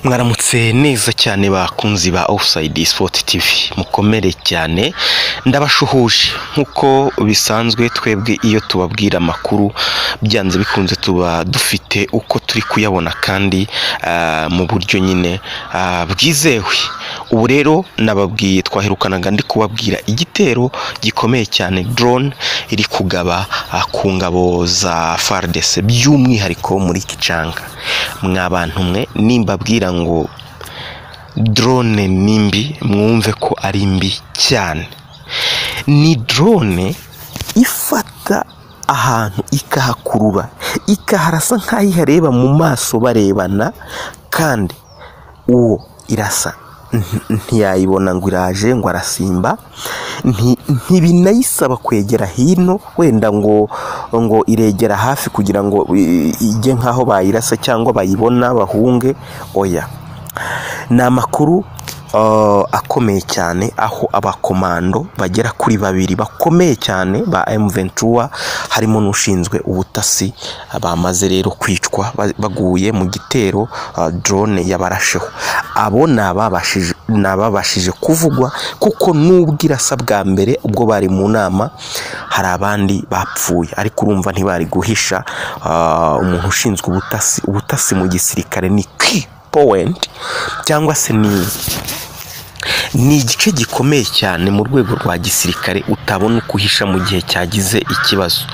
Mwaramutse neza cyane bakunzi ba Offside Sport TV, mukomere cyane, ndabashuhuje nk'uko bisanzwe. Twebwe iyo tubabwira amakuru, byanze bikunze tuba dufite uko turi kuyabona kandi mu buryo nyine bwizewe. Ubu rero nababwiye, twaherukanaga ndi kubabwira igitero gikomeye cyane drone iri kugaba ku ngabo za FARDC, by'umwihariko muri Kicanga. Mwa bantu mwe, nimbabwira ngo drone ni mbi, mwumve ko ari mbi cyane. Ni drone ifata ahantu ikahakurura, ikaharasa nk'aho ihareba mu maso barebana, kandi uwo irasa ntiyayibona ngo iraje ngo arasimba. Ntibinayisaba kwegera hino wenda ngo iregera hafi kugira ngo ijye nk'aho bayirasa cyangwa bayibona bahunge. Oya, ni amakuru akomeye cyane, aho abakomando bagera kuri babiri bakomeye cyane ba M23, harimo n'ushinzwe ubutasi, bamaze rero kwicwa, baguye mu gitero drone yabarasheho. Abo ni ababashije kuvugwa, kuko nubwo irasa bwa mbere ubwo bari mu nama hari abandi bapfuye, ariko urumva ntibari guhisha umuntu ushinzwe ubutasi. Ubutasi mu gisirikare ni key point, cyangwa se ni igice gikomeye cyane mu rwego rwa gisirikare utabona uko uhisha mu gihe cyagize ikibazo.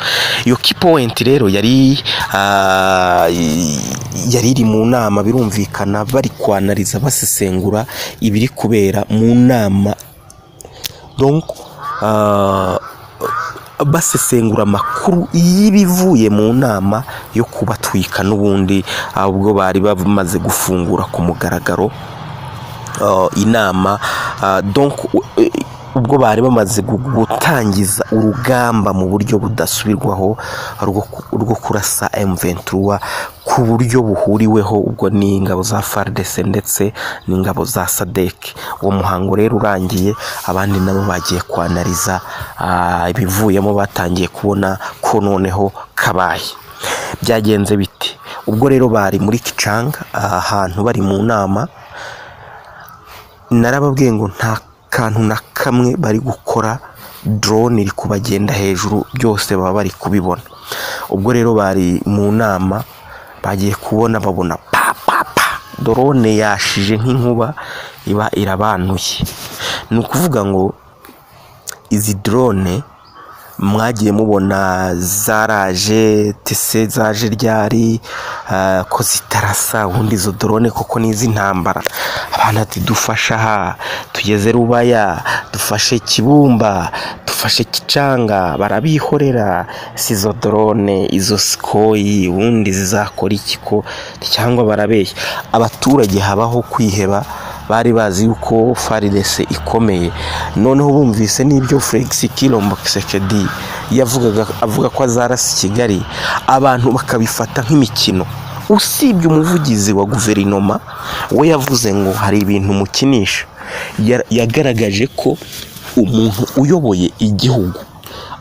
Iyo key point rero yari iri mu nama, birumvikana bari kwanariza, basesengura ibiri kubera mu nama, donc basesengura amakuru y'ibivuye mu nama yo kubatwika n'ubundi, ubwo bari bamaze gufungura ku mugaragaro inama, donc ubwo bari bamaze gutangiza urugamba mu buryo budasubirwaho rwo kurasa M23 ku buryo buhuriweho, ubwo ni ingabo za FARDC ndetse n'ingabo za SADC. Uwo muhango rero urangiye, abandi nabo bagiye kwanariza ibivuyemo, batangiye kubona ko noneho kabaye. Byagenze bite? Ubwo rero bari muri Kicanga, ahantu bari mu nama, narababwiye ngo nta kantu na kamwe bari gukora, drone iri kubagenda hejuru, byose baba bari kubibona. Ubwo rero bari mu nama, bagiye kubona babona pa pa pa, drone yashije nk'inkuba, iba irabanuye. Ni ukuvuga ngo izi drone mwagiye mubona zaraje tese, zaje ryari ko zitarasa? Ubundi izo drone koko ni iz'intambara? Abantu ati: "Dufashe aha, tugeze Rubaya, dufashe Kibumba, dufashe Kicanga." Barabihorera. Si izo drone, izo Sukhoi, ubundi zizakora iki ko cyangwa barabeshya abaturage? Habaho kwiheba. Bari bazi yuko FARDC ikomeye, noneho bumvise n'ibyo Felix Tshilombo Tshisekedi yavugaga, avuga ko azarasa i Kigali, abantu bakabifata nk'imikino. Usibye umuvugizi wa guverinoma, we yavuze ngo hari ibintu mukinisha. Yagaragaje ko umuntu uyoboye igihugu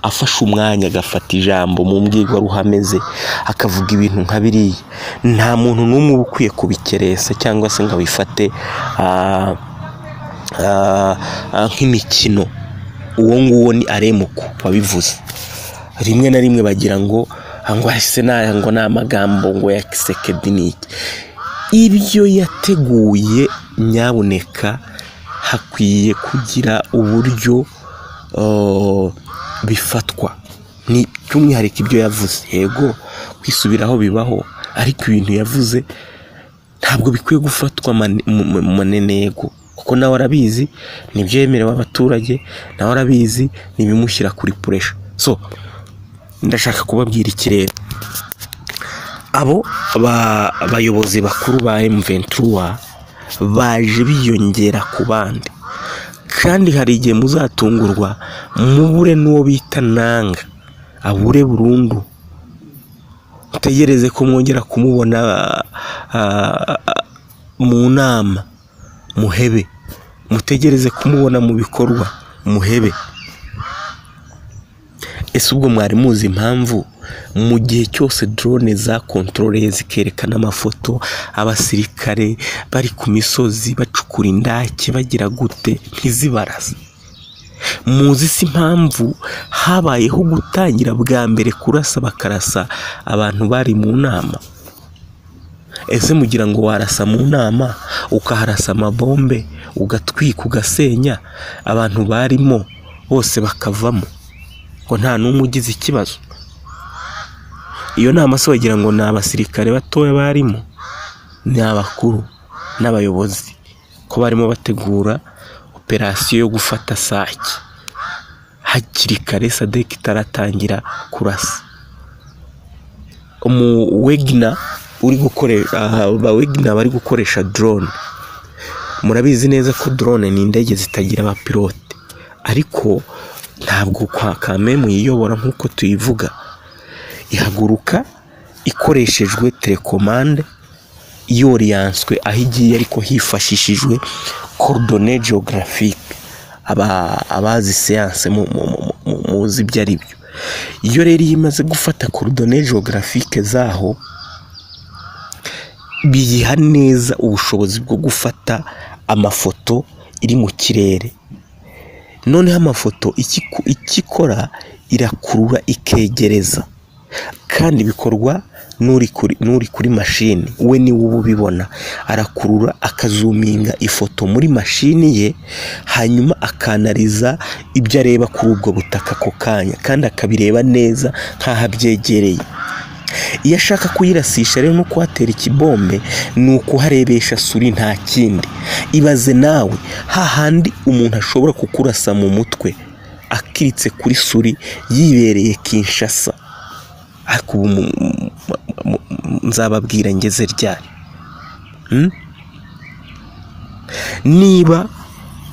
afashe umwanya agafata ijambo mu mbwirwaruhame ze akavuga ibintu nka biriya, nta muntu n'umwe uba ukwiye kubikeresa cyangwa se ngo abifate nk'imikino. Uwo nguwo ni Aremuku wabivuze. Rimwe na rimwe bagira ngo ese naya ngo ni amagambo ngo ya Tshisekedi, ni iki ibyo yateguye? Nyabuneka, hakwiye kugira uburyo bifatwa, ni by'umwihariko ibyo yavuze. Yego, kwisubiraho bibaho, ariko ibintu yavuze ntabwo bikwiye gufatwa mu manenego, kuko nawe arabizi nibyo yemerewe abaturage, nawe arabizi n'ibimushyira kuri pressure. So ndashaka kubabwira iki rero? Abo bayobozi bakuru ba M23 baje biyongera ku bandi, kandi hari igihe muzatungurwa mubure n'uwo bita Nanga, abure burundu, mutegereze ko mwongera kumubona mu nama muhebe, mutegereze kumubona mu bikorwa muhebe. Ese ubwo mwari muzi impamvu mu gihe cyose drone zakontororeye zikerekana amafoto abasirikare bari ku misozi bacukura indake bagira gute ntizibarasa? Muzi si impamvu habayeho gutangira bwa mbere kurasa, bakarasa abantu bari mu nama? Ese mugira ngo warasa mu nama ukaharasa amabombe, ugatwika, ugasenya, abantu barimo bose bakavamo ngo nta n'umwe ugize ikibazo? Iyo nama se wagira ngo ni abasirikare batoya barimo? Ni abakuru n'abayobozi ko barimo bategura operasiyo yo gufata Sake hakiri kare, SADC itaratangira kurasa. Umu Wagner uri gukoresha, aba Wagner bari gukoresha drone. Murabizi neza ko drone ni indege zitagira abapilote, ariko ntabwo kwa kamemu yiyobora nk'uko tuyivuga. Ihaguruka ikoreshejwe télécommande, yoriyanswe aho igiye, ariko hifashishijwe coordonnées géographiques. Abazi siyanse muzi ibyo ari byo. Iyo rero iyo imaze gufata coordonnées géographiques zaho, biyiha neza ubushobozi bwo gufata amafoto iri mu kirere. Noneho amafoto icyo ikora, irakurura ikegereza, kandi bikorwa n'uri kuri mashini. We niwe uba ubibona. Arakurura akazuminga ifoto muri mashini ye, hanyuma akanariza ibyo areba kuri ubwo butaka ako kanya, kandi akabireba neza nk'aho abyegereye. Iyo ashaka kuyirasisha rero no kuhatera ikibombe, ni ukuharebesha souris, nta kindi. Ibaze nawe hahandi umuntu ashobora kukurasa mu mutwe akiritse kuri souris yibereye Kinshasa. Ariko ubu nzababwira ngeze ryari? Niba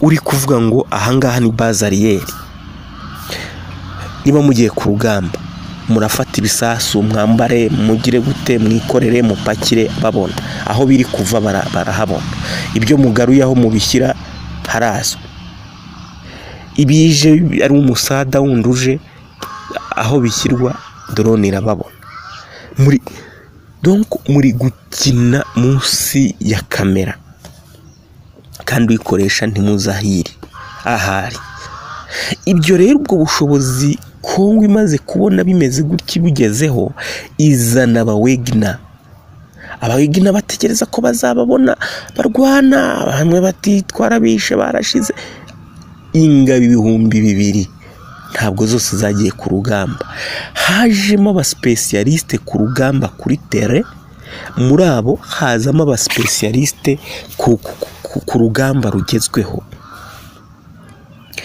uri kuvuga ngo ahangaha ni base arrière, niba mugiye ku rugamba murafata ibisasu, mwambare, mugire gute, mwikorere, mupakire, babona aho biri kuva, barahabona. Ibyo mugaruye aho mubishyira harazwi. Ibije ari umusada wundi uje, aho bishyirwa drone irababona. Muri donc muri gukina munsi ya kamera, kandi uyikoresha ntimuzahire ahari. Ibyo rero, ubwo bushobozi Kongo imaze kubona bimeze gutya, ibugezeho, izana aba Wagner. Aba Wagner batekereza ko bazababona barwana, bamwe bati twarabishe barashize. Ingabo 2000 ntabwo zose zagiye ku rugamba. Hajemo abasipesiyalisite ku rugamba, kuri terrain. Muri abo hazamo abasipesiyalisite ku rugamba rugezweho.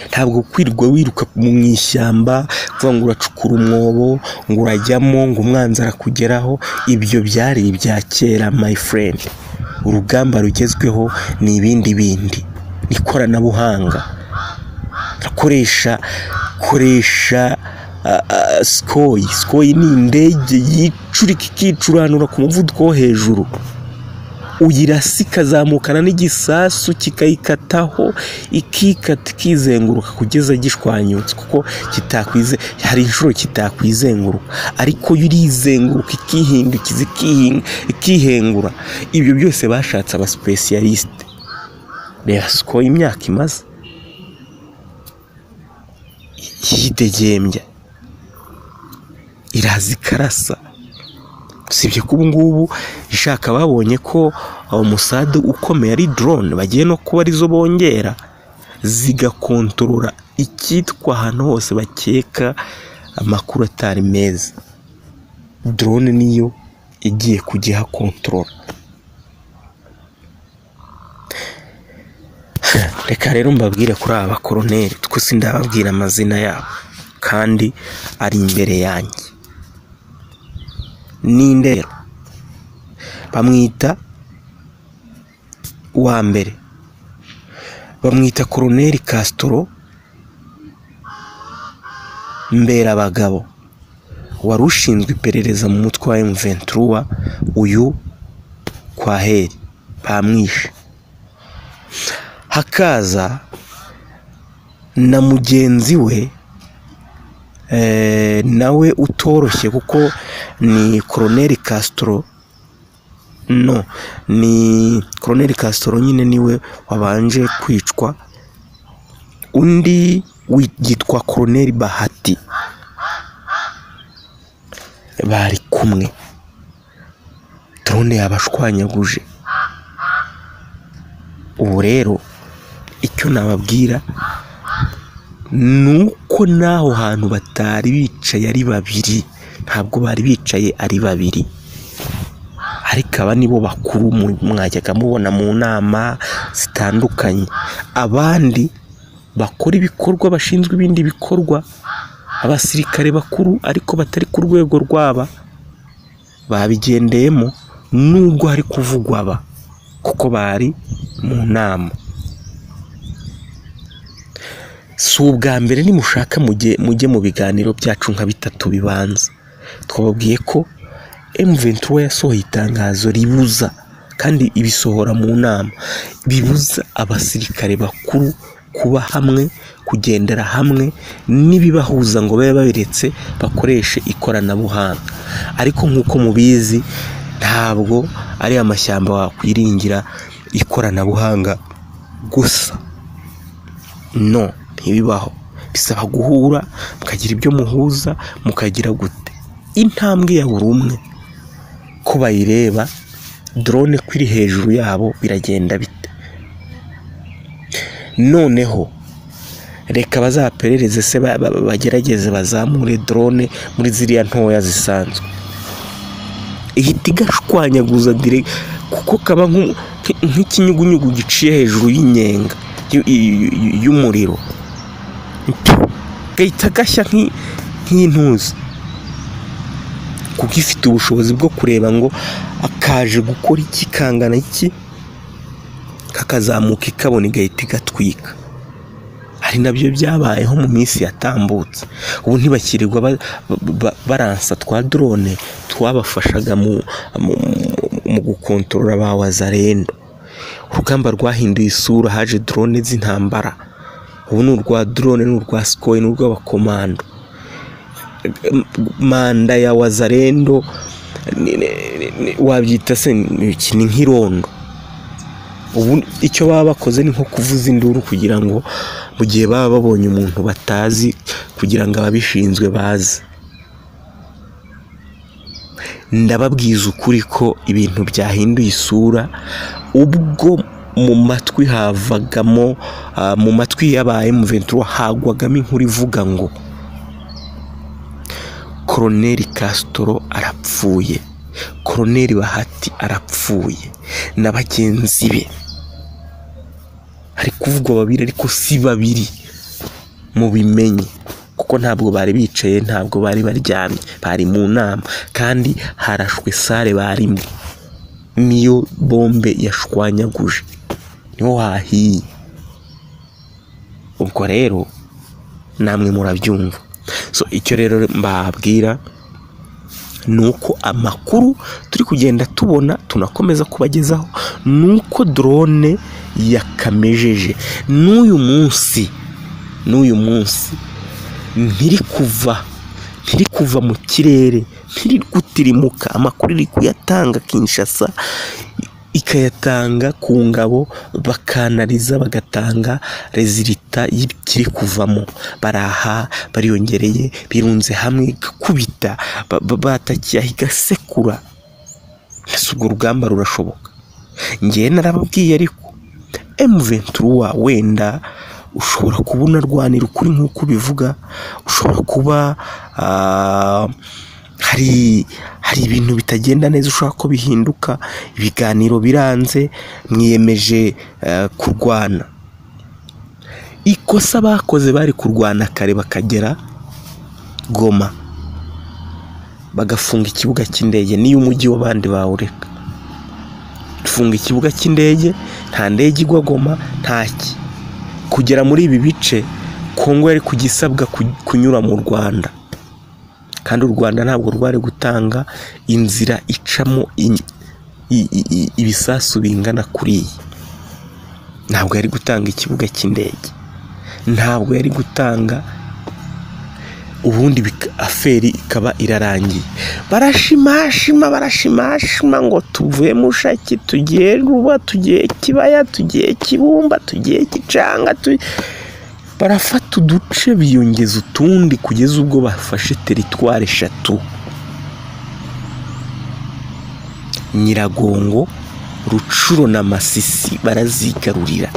Ntabwo kwirirwa wiruka mu ishyamba kuvuga ngo uracukura umwobo, ngo urajyamo, ngo umwanzi arakugeraho, ibyo byari ibya kera, my friend. Urugamba rugezweho ni ibindi bindi, ni ikoranabuhanga. Koresha Sukhoi. Sukhoi ni indege yicurika ikicuranura ku muvuduko wo hejuru, uyirasa ikazamukana n'igisasu kikayikataho, ikikata, ikizenguruka kugeza gishwanyutse, kuko kitakwize, hari inshuro kitakwizenguruka, ariko yo irizenguruka, ikihindukiza, ikihengura. Ibyo byose bashatse abasipesiyalisite. Reba Sukhoi imyaka imaze yidegembya, iraza ikarasa. Usibye ko ubu ngubu ishaka babonye ko umusadu ukomeye ari drone, bagiye no kuba arizo bongera zigakontorora icyitwa ahantu hose bakeka amakuru atari meza. Drone niyo igiye kujya ihakontorora. Reka rero mbabwire kuri aba bakoroneri, twese ndababwira amazina yabo kandi ari imbere yanjye. Ninde rero? Bamwita uwa mbere, bamwita Koroneri Castro Mberabagabo, wari ushinzwe iperereza mu mutwe wa M23. Uyu kwaheri bamwishe. Hakaza na mugenzi we nawe utoroshye, kuko ni Colonel Castro, no ni Colonel Castro nyine niwe wabanje kwicwa, undi yitwa Colonel Bahati, bari kumwe. Drone yabashwanyaguje. Ubu rero icyo nababwira ni uko n'aho hantu batari bicaye ari babiri, ntabwo bari bicaye ari babiri, ariko aba nibo bakuru mwajyaga mubona mu nama zitandukanye. Abandi bakora ibikorwa, bashinzwe ibindi bikorwa, abasirikare bakuru ariko batari ku rwego rwaba, babigendeyemo nubwo hari kuvugwa aba, kuko bari mu nama. Si ubwa mbere, nimushaka mujye mu biganiro byacu nka bitatu bibanza, twababwiye ko M23 yasohoye itangazo ribuza, kandi ibisohora mu nama, bibuza abasirikare bakuru kuba hamwe, kugendera hamwe, n'ibibahuza ngo babe babiretse bakoreshe ikoranabuhanga. Ariko nk'uko mubizi, ntabwo ari amashyamba wakwiringira ikoranabuhanga gusa, no ntibibaho. Bisaba guhura, mukagira ibyo muhuza, mukagira gute intambwe ya buri umwe ko bayireba, drone ko iri hejuru yabo biragenda bite? Noneho reka bazaperereze se, bagerageze bazamure drone muri ziriya ntoya zisanzwe, ihita igashwanyaguza direct, kuko kaba nk'ikinyugunyugu giciye hejuru y'inyenga y'umuriro, gahita gashya nk'intuzi, kuko ifite ubushobozi bwo kureba ngo akaje gukora iki, kangana iki, kakazamuka ikabona igahita igatwika. Hari nabyo byabayeho mu minsi yatambutse. Ubu ntibakirirwa baransa twa drone twabafashaga mu gukontorora ba wazarendo. Urugamba rwahinduye isura, haje drone z'intambara. Ubu ni urwa drone, ni urwa Sukhoi, ni urw'abakomando. Manda ya wazarendo wabyita se ni nk'irondo. Ubu icyo baba bakoze ni nko kuvuza induru, kugira ngo mu gihe baba babonye umuntu batazi, kugira ngo ababishinzwe baze. Ndababwiza ukuri ko ibintu byahinduye isura. Ubwo mu matwi havagamo, mu matwi y'aba M23 hagwagamo inkuru ivuga ngo Colonel Castro arapfuye, Colonel Bahati arapfuye na bagenzi be. Hari kuvugwa babiri ariko si babiri, mubimenye, kuko ntabwo bari bicaye, ntabwo bari baryamye, bari mu nama, kandi harashwe sale barimo, niyo bombe yashwanyaguje, niho hahiye. Ubwo rero namwe murabyumva. So icyo rero mbabwira ni uko amakuru turi kugenda tubona, tunakomeza kubagezaho, ni uko drone yakamejeje n'uyu munsi ntiri kuva mu kirere, ntiri gutirimuka. Amakuru iri kuyatanga Kinshasa, ikayatanga ku ngabo, bakanariza, bagatanga rezilita y'ikiri kuvamo. Baraha bariyongereye, birunze hamwe, igakubita, batakiye igasekura. Ese ubwo rugamba rurashoboka? Ngewe narababwiye, ariko M23 wenda ushobora kuba unarwanira ukuri nk'uko ubivuga, ushobora kuba hari ibintu bitagenda neza, ushobora ko bihinduka, ibiganiro biranze, mwiyemeje kurwana. Ikosa bakoze, bari kurwana kare bakagera Goma, bagafunga ikibuga cy'indege, niyo umujyi w'abandi bawureka. Funga ikibuga cy'indege, nta ndege igwa Goma, ntaki. Kugera muri ibi bice Kongo yari kugisabwa kunyura mu Rwanda, kandi u Rwanda ntabwo rwari gutanga inzira icamo ibisasu bingana kuriya. Ntabwo yari gutanga ikibuga cy'indege, ntabwo yari gutanga Ubundi affaire ikaba irarangiye. Barashimashima, barashimashima ngo tuvuye Mushaki, tugiye Ruba, tugiye Kibaya, tugiye Kibumba, tugiye Gicanga, barafata uduce biyongeza utundi kugeza ubwo bafashe teritwari 3: Nyiragongo, Rucuro na Masisi, barazigarurira.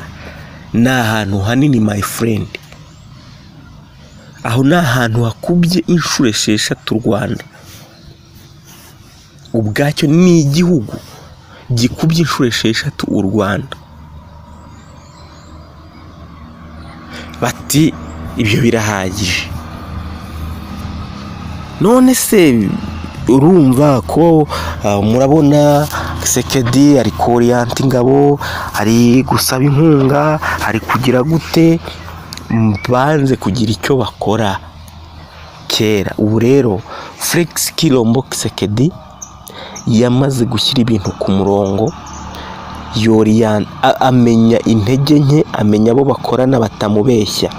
Ni ahantu hanini my friend, aho ni ahantu hakubye inshuro 6 u Rwanda ubwacyo. Ni igihugu gikubye inshuro 6 u Rwanda. Bati ibyo birahagije. None se urumva ko murabona Tshisekedi ari koriyanta ingabo, ari gusaba inkunga, ari kugira gute? Banze kugira icyo bakora kera. Ubu rero Felix Tshilombo Tshisekedi yamaze gushyira ibintu ku murongo, amenya intege nke, amenya abo bakorana batamubeshya,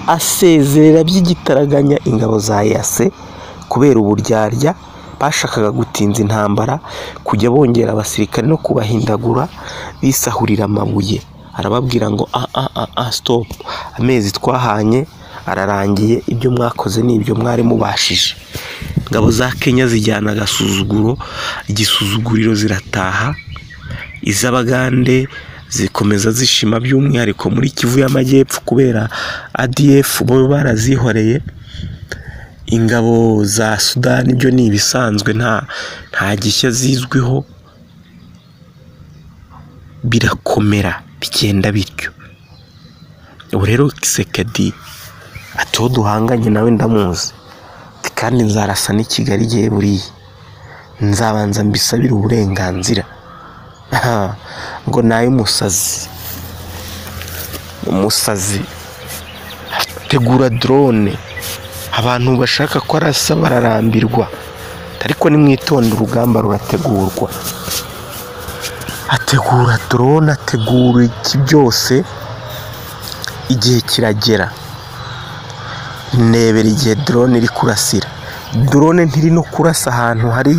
asezerera by'igitaraganya ingabo za EAC kubera uburyarya bashakaga gutinza intambara, kujya bongera abasirikare no kubahindagura bisahurira amabuye. Arababwira ngo a a a a stop, amezi twahanye ararangiye, ibyo mwakoze ni ibyo mwari mubashije. Ingabo za Kenya zijyana agasuzuguro, igisuzuguriro, zirataha. Iz'Abagande zikomeza zishima, by'umwihariko muri Kivu y'Amajyepfo kubera ADF, bo barazihoreye. Ingabo za Sudani byo ni ibisanzwe, nta gishya zizwiho. Birakomera bigenda bityo. Ubu rero Tshisekedi ati uwo duhanganye nawe ndamuzi, kandi nzarasa n'i Kigali igihe buriya nzabanza mbisabire uburenganzira. Ngo nayo umusazi, umusazi tegura drone, abantu bashaka ko arasa bararambirwa, ariko nimwitonde urugamba rurategurwa. Ategura drone, ategura iki byose, igihe kiragera. Ndebera igihe drone iri kurasira. Drone ntiri no kurasa ahantu hari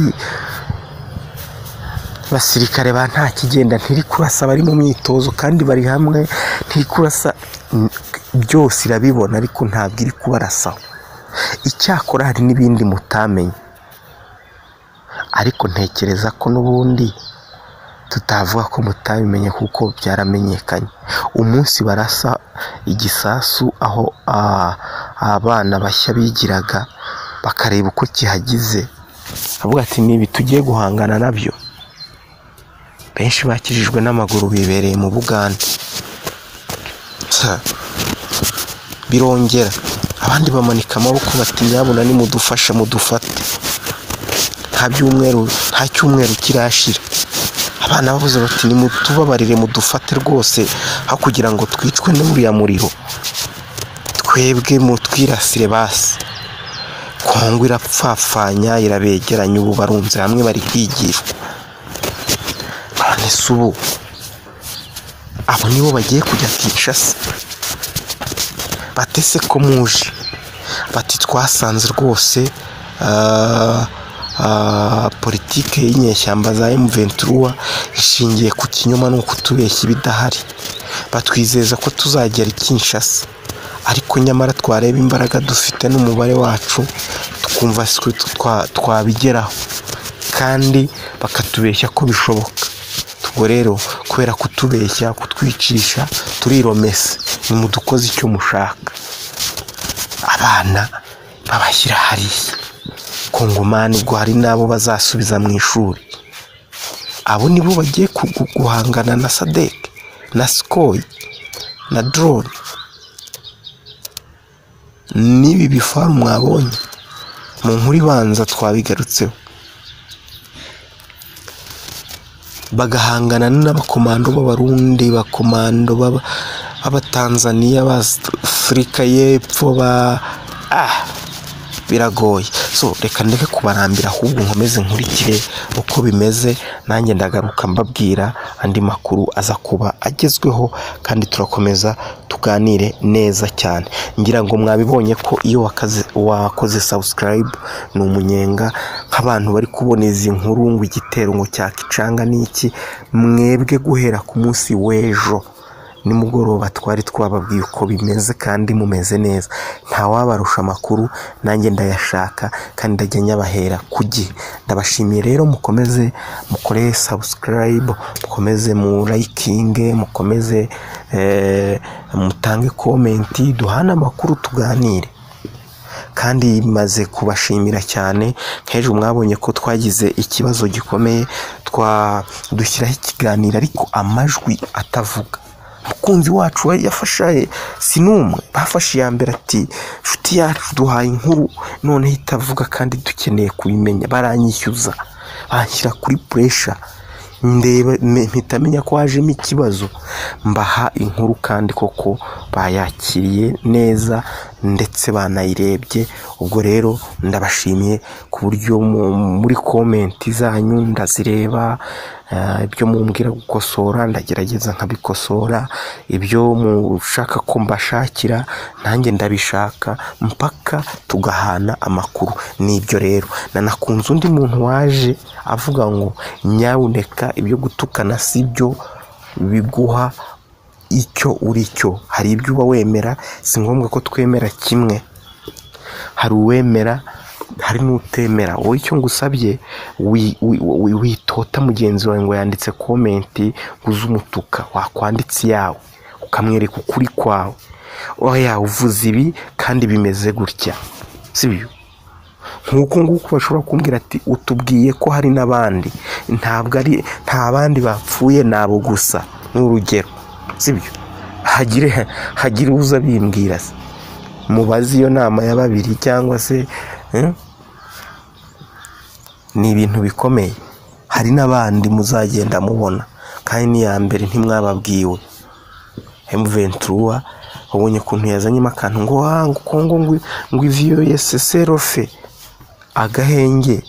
abasirikare ba nta kigenda, ntiri kurasa bari mu myitozo kandi bari hamwe, ntiri kurasa, byose irabibona ariko ntabwo iri kubarasaho. Icyakora hari n'ibindi mutamenye, ariko ntekereza ko n'ubundi tutavuga ko mutabimenye kuko byaramenyekanye. Umunsi barasa igisasu aho abana bashya bigiraga, bakareba uko kihagize, avuga ati ni ibi tugiye guhangana nabyo. Benshi bakijijwe n'amaguru bibereye mu Bugande. Birongera abandi bamanika amaboko bati nyabuna nimudufashe mudufate. Nta byumweru, nta cyumweru kirashira, abana bavuze bati nimutubabarire mudufate rwose, aho kugira ngo twicwe n'uriya muriro, twebwe mutwirasire basi. Kongo irapfapfanya, irabegeranya, ubu barunze hamwe bari kwigishwa. None se ubu abo nibo bagiye kujya Kinshasa? Batese ko muje? Bati twasanze rwose politike y'inyeshyamba za M23 ishingiye ku kinyoma no kutubeshya ibidahari. Batwizeza ko tuzagera i Kinshasa, ariko nyamara twareba imbaraga dufite n'umubare wacu tukumva twabigeraho, kandi bakatubeshya ko bishoboka. Ubwo rero kubera kutubeshya, kutwicisha, turiromese, nimudukoze icyo mushaka. Abana babashyira hariya Kongomani, ubwo hari n'abo bazasubiza mu ishuri. Abo nibo bagiye guhangana na SADC na Sukhoi na drone n'ibi bifaru mwabonye mu nkuru ibanza twabigarutseho, bagahangana n'abakomando b'Abarundi, bakomando b'Abatanzaniya, b'Afurika y'Epfo, ba Biragoye. So reka ndeke kubarambira, ahubwo nkomeze nkurikire uko bimeze, nanjye ndagaruka mbabwira andi makuru aza kuba agezweho, kandi turakomeza tuganire neza cyane. Ngira ngo mwabibonye ko iyo wakoze subscribe ni umunyenga. Nk'abantu bari kubona izi nkuru ngo igitero ngo cya Kicanga n'iki, mwebwe guhera ku munsi w'ejo nimugoroba twari twababwiye uko bimeze kandi mumeze neza, ntawabarusha amakuru, nanjye ndayashaka kandi ndajya nyabahera ku gihe. Ndabashimiye rero, mukomeze mukore subscribe, mukomeze mu likinge, mukomeze mutange comment, duhane amakuru, tuganire. Kandi maze kubashimira cyane, nk'ejo mwabonye ko twagize ikibazo gikomeye, dushyiraho ikiganiro ariko amajwi atavuga. Umukunzi wacu yafashe, si n'umwe bafashe iya mbere, ati nshuti yacu duhaye inkuru noneho itavuga kandi dukeneye kubimenya. Baranyishyuza, banshyira kuri pressure, ndeba mpita menya ko hajemo ikibazo, mbaha inkuru kandi koko bayakiriye neza ndetse banayirebye. Ubwo rero ndabashimiye ku buryo muri comment zanyu ndazireba, ibyo mumbwira gukosora ndagerageza nkabikosora, ibyo mushaka ko mbashakira nanjye ndabishaka, mpaka tugahana amakuru. Nibyo rero nanakunze undi muntu waje avuga ngo nyabuneka ibyo gutukana si byo biguha icyo uri cyo, hari ibyo uba wemera, si ngombwa ko twemera kimwe, hari uwemera hari n'utemera. Wowe icyo ngusabye, witota mugenzi wawe ngo yanditse comment ngo uze umutuka, wakwanditse iyawe ukamwereka ukuri kwawe, oya uvuze ibi kandi bimeze gutya, sibyo? Nk'uku nguku bashobora kumbwira ati utubwiye ko hari n'abandi, ntabwo ari nta bandi bapfuye, ni abo gusa, ni urugero, sibyo? Hagire uza bimbwira se, mubaze iyo nama ya babiri cyangwa se ni ibintu bikomeye. Hari n'abandi muzagenda mubona, kandi n'iya mbere ntimwababwiwe. M23 wabonye ukuntu yazanyemo akantu ngo ngo Kongo ngo iviyoye cessez-le-feu, agahenge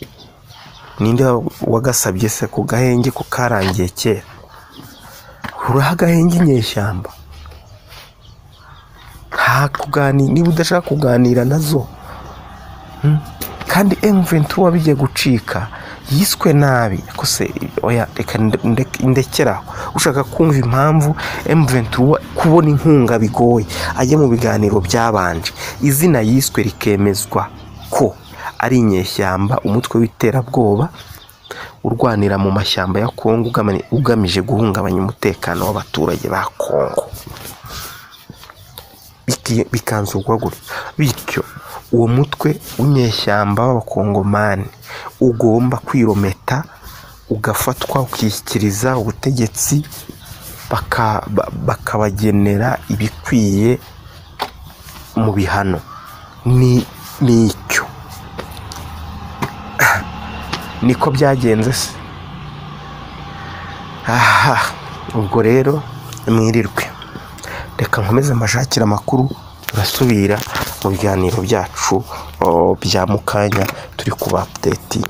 ninde wagasabye se? Ku gahenge ko karangiye kera, uraha agahenge inyeshyamba? Nta kuganira niba udashaka kuganira nazo. Kandi M23 bigiye gucika, yiswe nabi ko se? Oya, reka ndekeraho. Ushaka kumva impamvu M23 kubona inkunga bigoye, ajye mu biganiro byabanje. Izina yiswe rikemezwa ko ari inyeshyamba, umutwe w'iterabwoba urwanira mu mashyamba ya Kongo ugamije guhungabanya umutekano w'abaturage ba Kongo, bikanzurwa gutyo. Bityo uwo mutwe w'inyeshyamba w'abakongomani ugomba kwirometa, ugafatwa, ukishyikiriza ubutegetsi, bakabagenera ibikwiye mu bihano. Ni icyo niko byagenze se. Aha ubwo rero mwirirwe, reka nkomeze mbashakire amakuru, turasubira mu biganiro byacu bya mukanya turi kuba updating.